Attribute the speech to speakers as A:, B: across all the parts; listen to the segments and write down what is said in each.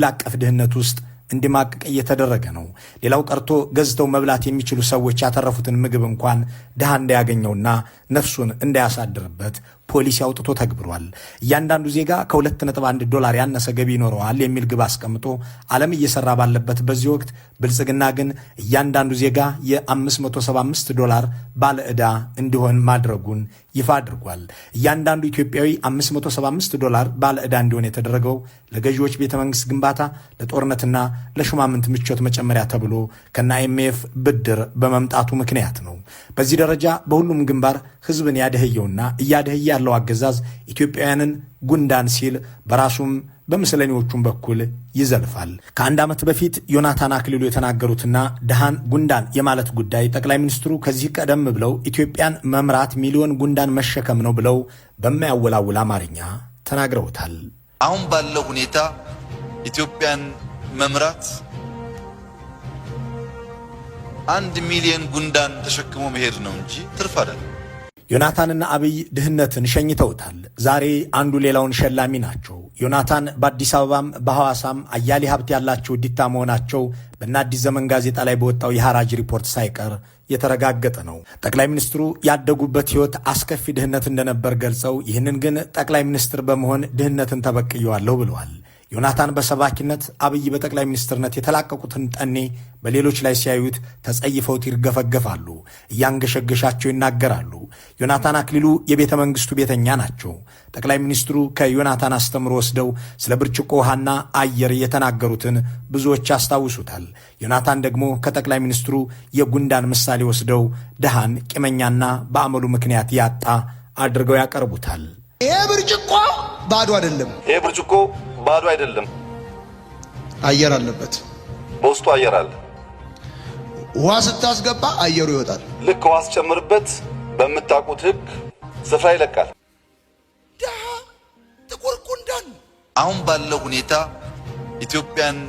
A: አቀፍ ድህነት ውስጥ እንዲማቅቅ እየተደረገ ነው። ሌላው ቀርቶ ገዝተው መብላት የሚችሉ ሰዎች ያተረፉትን ምግብ እንኳን ድሃ እንዳያገኘውና ነፍሱን እንዳያሳድርበት ፖሊሲ አውጥቶ ተግብሯል። እያንዳንዱ ዜጋ ከ2.1 ዶላር ያነሰ ገቢ ይኖረዋል የሚል ግብ አስቀምጦ ዓለም እየሰራ ባለበት በዚህ ወቅት ብልጽግና ግን እያንዳንዱ ዜጋ የ575 ዶላር ባለ ዕዳ እንዲሆን ማድረጉን ይፋ አድርጓል። እያንዳንዱ ኢትዮጵያዊ 575 ዶላር ባለ ዕዳ እንዲሆን የተደረገው ለገዢዎች ቤተ መንግስት ግንባታ፣ ለጦርነትና ለሹማምንት ምቾት መጨመሪያ ተብሎ ከነ አይኤምኤፍ ብድር በመምጣቱ ምክንያት ነው። በዚህ ደረጃ በሁሉም ግንባር ህዝብን ያደህየውና እያደህየ ያለው አገዛዝ ኢትዮጵያውያንን ጉንዳን ሲል በራሱም በምስለኔዎቹም በኩል ይዘልፋል። ከ1 ዓመት በፊት ዮናታን አክሊሉ የተናገሩትና ድሃን ጉንዳን የማለት ጉዳይ ጠቅላይ ሚኒስትሩ ከዚህ ቀደም ብለው ኢትዮጵያን መምራት ሚሊዮን ጉንዳን መሸከም ነው ብለው በማያወላውል አማርኛ ተናግረውታል።
B: አሁን ባለው ሁኔታ ኢትዮጵያን መምራት 1 ሚሊዮን ጉንዳን ተሸክሞ መሄድ ነው እንጂ ትርፍ አይደለም።
A: ዮናታንና አብይ ድህነትን ሸኝተውታል። ዛሬ አንዱ ሌላውን ሸላሚ ናቸው። ዮናታን በአዲስ አበባም በሐዋሳም አያሌ ሀብት ያላቸው ዲታ መሆናቸው በእነ አዲስ ዘመን ጋዜጣ ላይ በወጣው የሐራጅ ሪፖርት ሳይቀር የተረጋገጠ ነው። ጠቅላይ ሚኒስትሩ ያደጉበት ሕይወት አስከፊ ድህነት እንደነበር ገልጸው ይህንን ግን ጠቅላይ ሚኒስትር በመሆን ድህነትን ተበቅየዋለሁ ብለዋል። ዮናታን በሰባኪነት፣ አብይ በጠቅላይ ሚኒስትርነት የተላቀቁትን ጠኔ በሌሎች ላይ ሲያዩት ተጸይፈውት ይርገፈገፋሉ፣ እያንገሸገሻቸው ይናገራሉ። ዮናታን አክሊሉ የቤተ መንግስቱ ቤተኛ ናቸው። ጠቅላይ ሚኒስትሩ ከዮናታን አስተምሮ ወስደው ስለ ብርጭቆ ውሃና አየር የተናገሩትን ብዙዎች ያስታውሱታል። ዮናታን ደግሞ ከጠቅላይ ሚኒስትሩ የጉንዳን ምሳሌ ወስደው ድሃን ቂመኛና በአመሉ ምክንያት ያጣ አድርገው ያቀርቡታል።
C: ይሄ ብርጭቆ ባዶ አይደለም።
D: ይሄ ብርጭቆ ባዶ አይደለም።
C: አየር አለበት።
D: በውስጡ አየር አለ።
C: ውሃ ስታስገባ አየሩ ይወጣል።
D: ልክ ውሃ ስጨምርበት በምታውቁት ሕግ ስፍራ ይለቃል።
C: ድሃ ጥቁር ጉንዳን።
B: አሁን ባለው ሁኔታ ኢትዮጵያን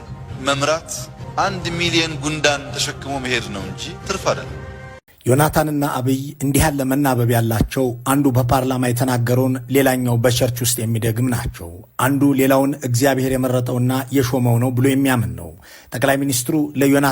B: መምራት 1 ሚሊዮን ጉንዳን ተሸክሞ መሄድ ነው እንጂ ትርፍ አይደለም።
A: ዮናታንና አብይ እንዲህ ያለ መናበብ ያላቸው አንዱ በፓርላማ የተናገረውን ሌላኛው በ church ውስጥ የሚደግም ናቸው። አንዱ ሌላውን እግዚአብሔር የመረጠውና የሾመው ነው ብሎ የሚያምን ነው። ጠቅላይ ሚኒስትሩ ለዮናታን